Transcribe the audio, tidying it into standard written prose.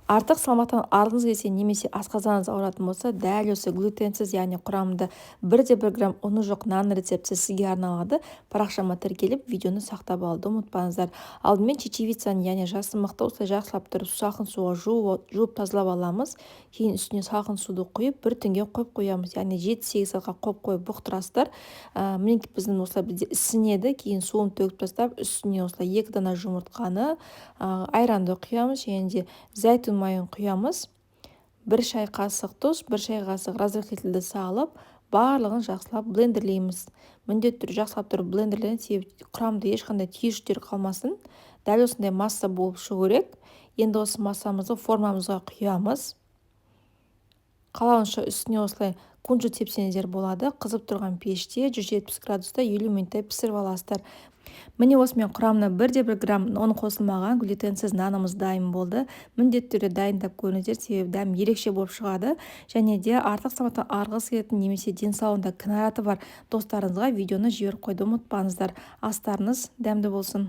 Артық салмақтан арылғыңыз келсе немесе асқазаныңыз ауыратын болса, дәл осы глютенсіз, яғни құрамында 1,1 грамм ұны жоқ нан рецептісі сізге арналады. Парақшама тіркеліп, видеоны сақтап алуды ұмытпаңыздар. Алдымен чечевицаны, яғни жасымықты, осылай жақсылап тұрып салқын суға жуып тазалап аламыз. Кейін үстіне салқын суды құйып, бір түнге қойып қоямыз, яғни 7-8 сағатқа қойып қойып бұқтырасыздар. Мінекей, біздің осылай бізде ісінеді. Кейін суын төгіп тастап, үстіне осылай 2 дана жұмыртқаны, айранды құямыз және де зәйтүн майын құямыз. 1 шай қасық тұз, 1 шай қасық разрыхлительді салып, барлығын жақсылап блендерлейміз. Міндетті түрде жақсылап тұрып блендерлеңіз, себебі құрамында ешқандай түйіршіктер қалмасын. Дәл осындай масса болып шығу керек. Енді осы массамызды формамызға құямыз. Қалауынша үстіне осылай кунжут сепсеңіздер болады. Қызып тұрған пеште 170 градуста 50 минуттай пісіріп аласыздар. Міне, осымен құрамына 1,1 грамм ұн қосылмаған глютенсіз нанымыз дайын болды. Міндетті түрде дайындап көріңіздер, себебі дәмі ерекше болып шығады. Және де артық салмақтан арылғысы келетін немесе денсаулығында кінәраты бар достарыңызға видеоны жіберіп қоюды ұмытпаңыздар. Астарыңыз дәмді болсын.